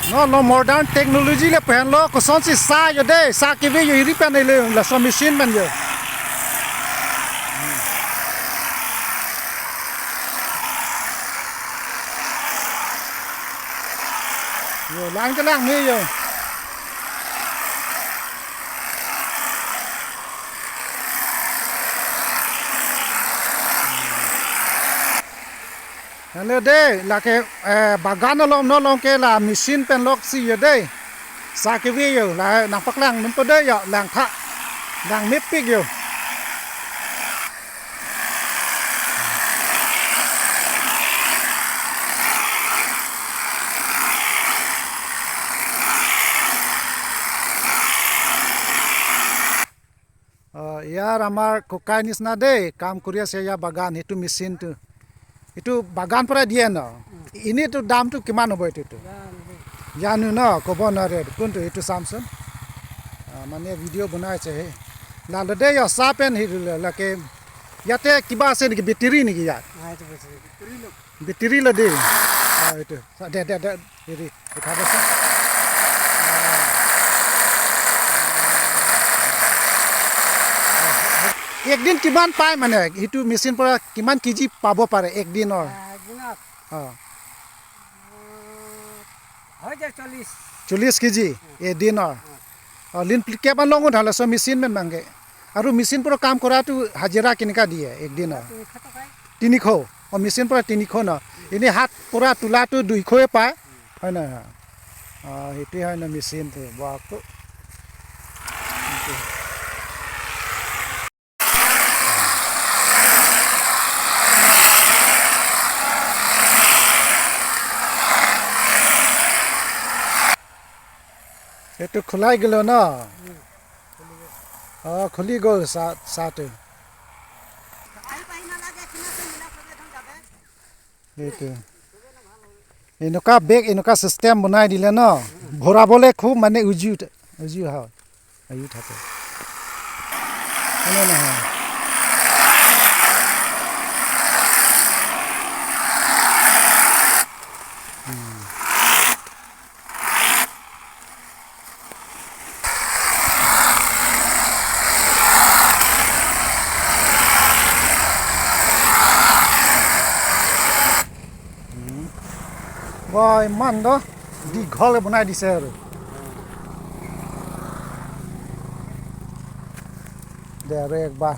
No modern technology le pen lo ko son si sa yo de sa ki vi yo ri pen le la so machine man yo yo lang ka lang ni yo le de la ke bagan lom no lom ke la machine pen lok si yo de sa ke vi yo la nang pak lang num pa de yo lang tha lang mip pik yo ইয়াৰ আমাৰ ককাই নিচিনা দেই কাম কৰি আছে ইয়াৰ বাগান সেইটো মেচিনটো এইটো বাগান পৰা দিয়ে ন এনেইতো দামটো কিমান হ'ব এইটোতো জানো ন ক'ব নোৱাৰে কোনটো এইটো চামচোন মানে ভিডিঅ' বনাইছে সেই লাল দেই চাহ পেন সেইটো লাকে ইয়াতে কিবা আছে নেকি বেটেৰী নেকি ইয়াত বেটেৰী ল দেই এইটো দে দে দে হেৰি দেখাবচোন একদিন কিমান পায় মানে সেইটো মেচিন পৰা কিমান কেজি পাব পাৰে একদিনৰ 40 কেজি এদিনৰ লিন কেইমান লঙো ঢালে চব মেচিন মান মাংগে আৰু মেচিন পৰা কাম কৰাটো হাজিৰা কেনেকুৱা দিয়ে একদিনৰ 300 মেচিন পৰা 300 ন এনেই হাত পৰা তোলাটো 200 পায় হয় নহয় সেইটোৱে হয় ন মেচিনটো বাপটো এইটো খোলাই গ'ল ন খুলি গ'ল চাহটো এইটো এনেকুৱা বেগ এনেকুৱা চিষ্টেম বনাই দিলে ন ভৰাবলৈ খুব মানে উজু উজু হয় হেৰি থাকে হয়নে নহয় ইমান ন দীঘল বনাই দিছে আৰু দে আৰু একবাৰ